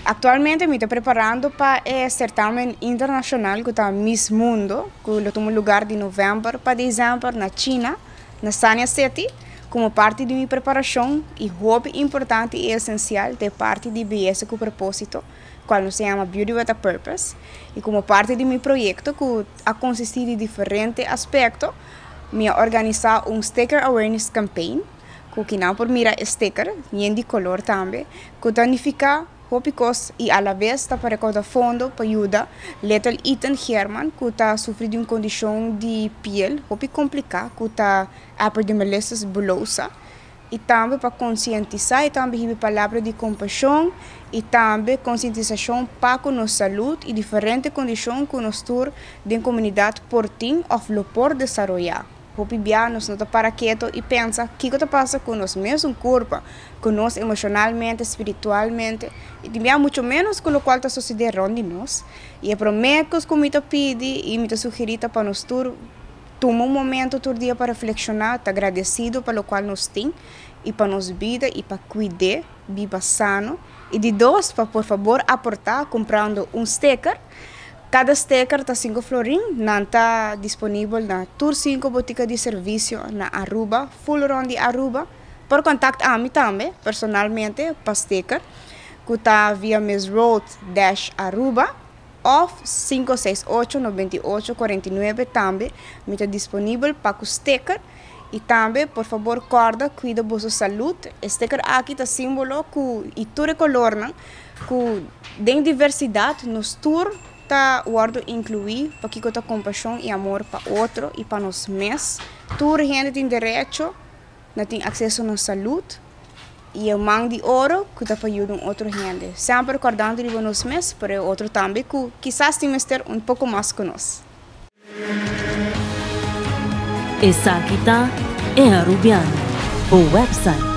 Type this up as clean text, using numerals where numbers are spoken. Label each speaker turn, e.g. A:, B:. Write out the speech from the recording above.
A: Actualmente mi ta preparando pa e certamen internacional cu ta Miss Mundo, cu lo tuma lugar di november pa december na China, na Sanya City, como parti di mi preparacion y hopi importante y esencial di parti di beyesa cu proposito, cual nos yama Beauty with a Purpose. Y como parti di mi proyecto, cu a consisti di diferente aspecto, mi a organisa un sticker awareness campaign, cu nan por mira sticker, di color tambe, cu ta significa hopi cos y a la vez ta pa recauda fondo pa yuda Little Ethan Herman, cu ta sufri di un condicion di piel hopi complica, cu ta epidermolysis bullosa, y tambe pa concientisa y tambe hiba palabra di compasion y tambe concientisacion pa cu nos salud y diferente condicion cu nos tur den comunidad por tin of lo por desaroya. Hopi bia nos no ta para keto y pensa kico ta pasa cu nos mes curpa, cu nos emocionalmente, spiritualmente, y tambe mucho menos cu loke ta sucediendo rond di nos. Y e prome cu mi ta pidi y mi ta sugeri pa nos tur tuma un momento tur dia pa reflexiona, ta agradecido pa loke nos tin y pa nos bida y pa cuida, biba sano. Y di dos, pa por fabor aporta cumprando un sticker. Cada sticker ta 5 florin, nan ta disponibel na tur 5 botica di servicio na Aruba, full rond di Aruba. Por contact ami tambe, personalmente, pa sticker, cu ta via Miss Road -Aruba, of 568 98 49 tambe, mi ta disponibel pa sticker. Y tambe, por fabor, corda, cuida bo salud. E sticker aki ta simbolo cu y tur color, no? Cu den diversidad, nos tur ta wordo inclui pa cu ta compasion y amor pa otro y pa nos mes. Tur hende tin derecho na tin aceso na salud y e man di oro cu ta pa yuda un otro hende. Semper cordando di nos mes, pero otro tambe cu kisas tin mester un poco mas cu nos.
B: Esaki ta E Arubiano, e website.